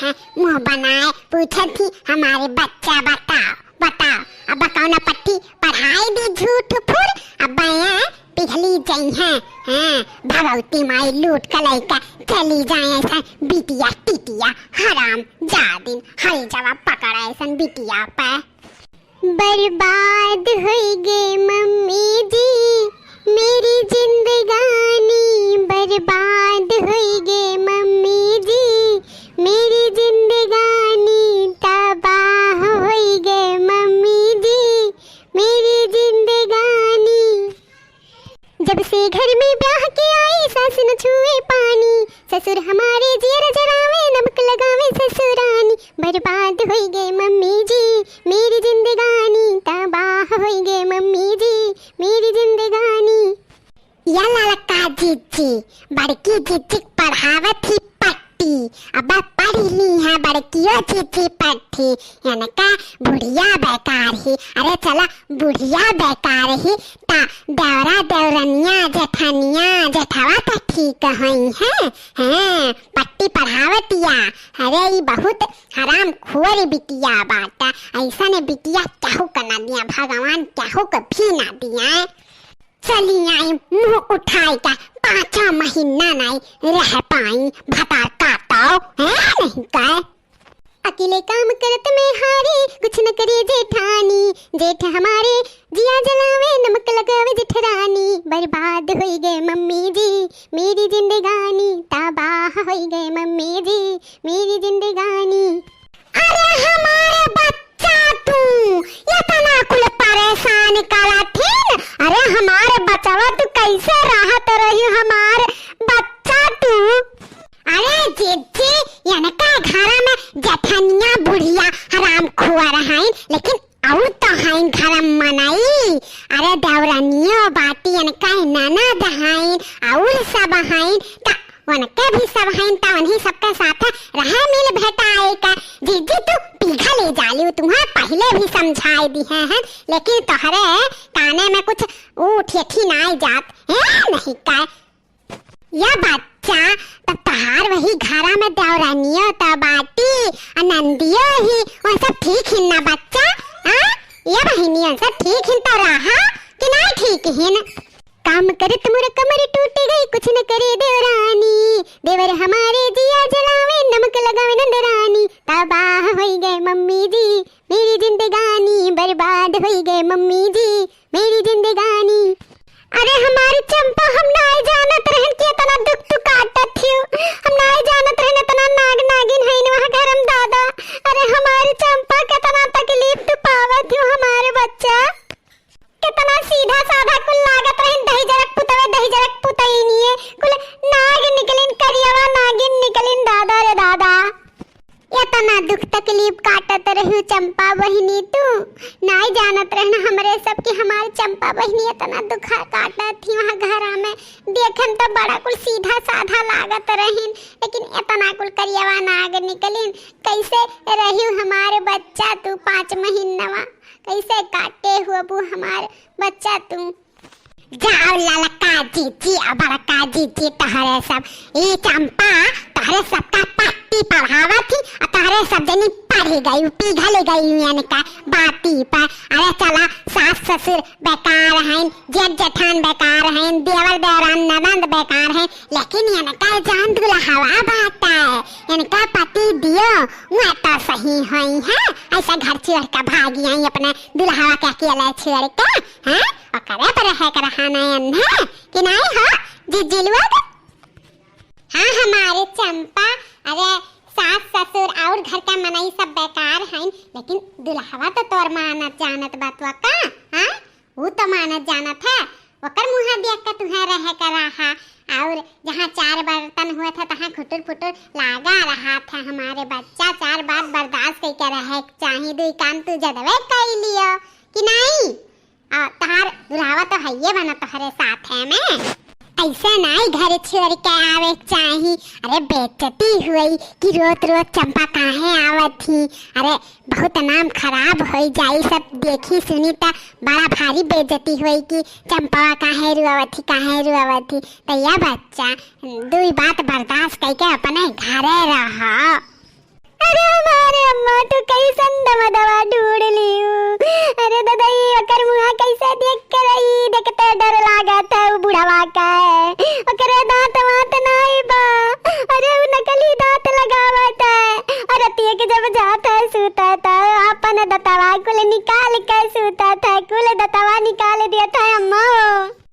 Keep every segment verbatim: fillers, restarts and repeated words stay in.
हैं, मुँह बनाए पूछत ही, "हमारे बच्चा बताओ, बताओ, अब कौन पट्टी पढ़ाई दी झूठ फुर, अब बया पिघली जइहैं, हैं, भगवती माई लूट के लइका चली जाए ऐसा बिटिया टिटिया, हराम जादिन, हई जवा पकड़ ऐसन बिटिया पे।" बर्बाद होई गे मम्मी जी, मेरी जिंदगानी बर्बाद होई गे मम्मी जी, मेरी जिंदगानी तबाह होई गे मम्मी जी, मेरी जिंदगानी। जब से घर में ब्याह के आई, सास न छुए पानी, ससुर हमारे जियर जरावे, नमक लगावे ससुरानी। बर्बाद होई गे मम्मी जी, मेरी जिंदगानी, तबाह होई गे मम्मी जी, मेरी जिंदगानी। या ललका जिज्जी, बड़की जिज्जी पढ़ावत ही पट्टी, अब पढ़ ली है बड़कियो जिज्जी पट्टी, इनका बुढ़िया बेकार ही। अरे चला, बुढ़िया बेकार ही, ता देवरा देवरनिया जेठनिया जेठवा तो ठीक हई हैं, हैं, पट्टी पढ़ावतिया। अरे ई बहुत हराम खोर बिटिया बाटा, ऐसा ने बिटिया केहू के ना दिया, भगवान केहू के भी ना दिया। चली आई मुँह उठाई का, पाँचों महीना नहीं रह पाई, भतार काटो, हैं, नहीं का? अकेले काम करत में हारी, कुछ न करे जेठानी, जेठ हमारे जिया जलावे, नमक लगावे जेठरानी। बर्बाद होई गे मम्मी जी, मेरी जिंदगानी, तबाह होई गे मम्मी जी, मेरी जिंदगानी। अरे हमारे बच्चा तू, इतना कुल परेशान करत हिन। अरे हमारे बचवा तू कैसे रहत रही हमार बच्चा तू? अरे जिज्जी, इनका घर में जेठनिया बुढ़िया हराम खोर हईन, लेकिन और तो हईन घर में मनई। अरे देवरनियो बाटी, इनका ननद हईन, और सब हईन, त उनके भी सब हईन, त उन्हीं सबके साथ रहे मिल भेटाए का। जिज्जी तू पीघा ले जालियो, तुम्हें पहले भी समझाए दिए हैं, लेकिन तोहरे काने में कुछ उठ यठी नाई जात है, नहीं का? या बच्चा, तब तहार वही घरा में देवरानियो त बाटी, आ नंदियो ही, वो सब ठीक हिन ना बच्चा? हाँ? या बहिनियन सब ठीक हिन तो रहा कि नहीं ठीक हिन? काम करत मोर कमर टूट गई, कुछ न करे देवरानी। देवर हमारे जिया जलावे, नमक लगावे नंदरानी। तबाह होई गए मम्मी जी, मेरी जिंदगानी बर्बाद होई गए मम्मी जी, मेरी जिंदगानी। अरे हमारी चंपा, हम नाय जानत रहन कि इतना दुख तू काटत हियो। हम नाय जानत रहन इतना नाग नागिन है वहाँ घर में दादा। अरे हमारी चंपा, कितना तकलीफ तू पावत हियो हमारे बच्चा। कितना सीधा साधा कुल लागत रहन, दही जरक पुतवे, दही जरक पुतई निये। कुल नाग निकलिन, करियवा नागिन निकलिन दादा रे दादा। इतना दुख तकलीफ काटत रहू चंपा बहिनी तू, नाय जानत रहन हमरे सब कि हमार चंपा बहिनी इतना दुख काटत ही वहाँ घरा में। देखन तो बड़ा कुल सीधा साधा लागत रहिन, लेकिन इतना कुल करियवा नाग निकलिन। कैसे रहू हमार बच्चा तू पाँच महीनवा, कैसे काटे हुअबू हमार बच्चा तू? जाओ ललका जीजी और बड़का जीजी, तोहरे सब, ई चंपा तोहरे सबका पट्टी पढ़ावत ही और तोहरे सब जनी पढ़ी गई, पिघल गई इनका बाती पर। अरे चला, सास ससुर बेकार हैं, जेठ जेठान बेकार हैं, देवर देवरान ननद बेकार हैं, लेकिन इनका जान दुल्हवा बाटा है, इनका पति दियो, वह तो सही होई है। ऐसा घर छोड़ के भागी आई अपने दुल्हवा के अकेले छोड़ के, हैं? ओकरे पर रहे के रहा नयन है कि नहीं हो जीजी लोग? हाँ हमारे चंपा, अरे सास ससुर और घर का मनई सब बेकार हैं, लेकिन दुल्हवा तो तोर मानत जानत बा तो का? हाँ, वो तो मानत जानत है, ओकर मुँह देख के तुम्हें रहे के रहा। और जहाँ चार बर्तन हुए थे तहाँ खुटुर फुटुर लागा रहा था। हमारे बच्चा चार बात बर्दाश्त करके रहे के चाही, दुई काम तू जदवे कर लियो कि नहीं? आ, तहार दुल्हवा तो हइये बना तोहरे साथ है में। ऐसे नाई घर छोड़ के आवे के चाही। अरे बेइज्जती हुई कि रोत रोत चंपा काहे आवत ही। अरे बहुत नाम खराब होई जाई, सब देखी सुनी त बड़ा भारी बेइज्जती हुई कि चंपा काहे रुआवत ही, काहे रुआवत ही। तो या बच्चा, दुई बात बर्दाश्त करके अपने घरे रहो। अरे हमारे अम्मा, तू कैसन दमदवा ढूंढ लियू? अरे ददई, ओकर मुँह कैसे देख के रही, देखते डर लागत है उ बुढ़वा का। ओकरे दांत वांत नाई बा। अरे उ नकली दांत लगावत है। अरे रतिया के जब जात है सूतत है, अपन दतवा कुल निकाल के सूतत है, कुल दतवा निकाल देत है अम्मा।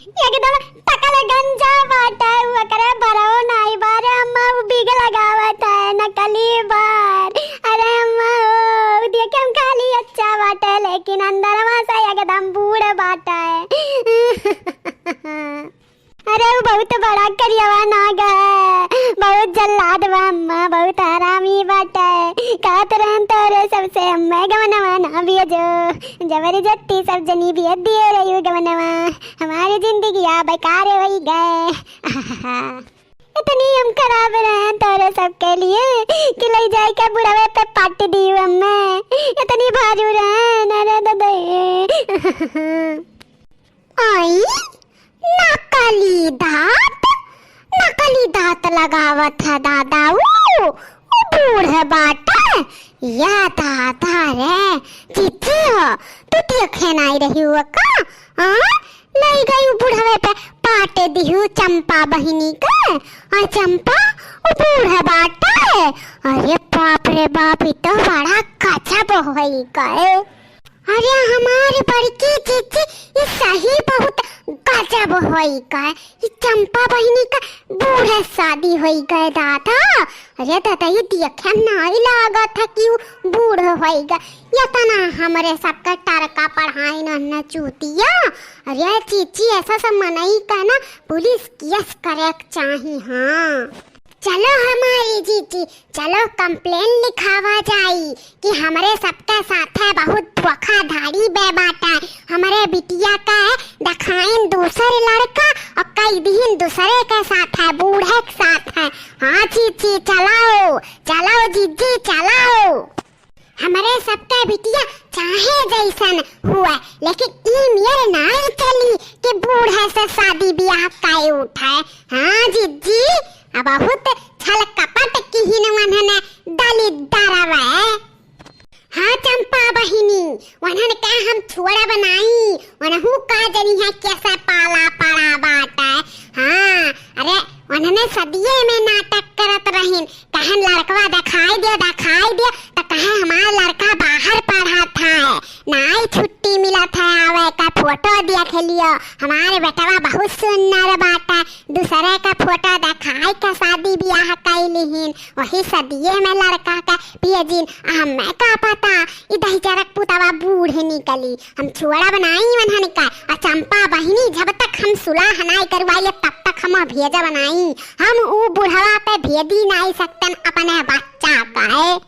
एकदम पकल गंजा बाटे, उ ओकरे बरौ नाई बारे अम्मा, उ बिग लगावत है, नकली बार। अरे अम्मा, उ देखे में खाली अच्छा बाटे, लेकिन अंदरवा से एकदम बूढ़ बाटे। अरे उ बहुत बड़ा करियवा नाग है, बहुत जल्लाद बा अम्मा, बहुत हरामी बाटे। कहत रहन तोरे सबसे अम्मा गवनवा ना भेजो, जबरदस्ती सब जनी भेज दिए रही गवनवा। हमारी जिंदगिया बेकार होई गए। इतनी हम खराब रहन तोरे सबके लिए कि ले जाए के बुढ़वे पे पाट दी हमें। इतनी भाजू रहन, अरे ददे। आई, नकली दांत, नकली दांत लगावत है दादा, उ, उ बूढ़ बाटे। या दादा रे, जीजी हो, तू देखे नाई रही हो का? हाँ? लई गई उ बुढ़वे पे पाटे दिहू चंपा बहिनी के। और चंपा, उ बूढ़ बाटे। अरे बाप रे बाप, ई तो बड़ा गजब होई गए। अरे हमारे बड़की जीजी, ई सही बहुत गजब होई गए। ई चंपा बहिनी का बूढ़े शादी होई गए दादा। अरे दादा, ई देखे में नाई लागत है कि उ बूढ़ होई गए। इतना हमरे सबके टरका पढ़ाइन न चूतिया। अरे जीजी, ऐसा सब मनई का ना पुलिस केस करे के चाही। हाँ चलो हमारी जीजी, चलो complain लिखावा जाई कि हमरे सबके साथे बहुत धोखाधड़ी बे बाटे। हमरे बिटिया के देखाइन दूसर लड़का और कई दिहिन दूसरे के साथे, बूढ़े के साथे। हाँ जीजी, चलाओ, चलाओ जीजी, चलाओ। हमरे सबके बिटिया चाहे जैसन हुए, लेकिन ई मेर नाई चली कि बूढ़े से शादी ब्याह काए उठे। हाँ जीजी, अब बहुत छल कपट किहिन वन्हने दलिद्दरवे। हाँ चंपा बहिनी, वन्हन का हम छोड़ब नाई, वनहू का जनी है कैसे पाला पड़ा बाटे। हाँ, अरे वन्हने सदिये में नाटक करत रहिन, कहन लड़कवा देखाई दे, देखाई दे, त कहे हमार लड़का बाहर पढ़त है, नाई छुट्टी मिलत है आवे का, फोटो देख लियो, हमारे बेटवा बहुत सुंदर बाटे। दूसरे का फोटो देखाई के शादी ब्याह कई लिहिन, वही सदिये में लड़का के पियजिन। आ हमें का पता, ई दहिजरक पुतवा बूढ़ निकली। हम छोड़ब नाई वन्हन का। आ चंपा बहिनी, जब तक हम सुलह नाई करवाई, तब तक हम भेजब नाई। हम ऊ बुढ़वा पे भेदी नाई सकतन अपने बच्चा का।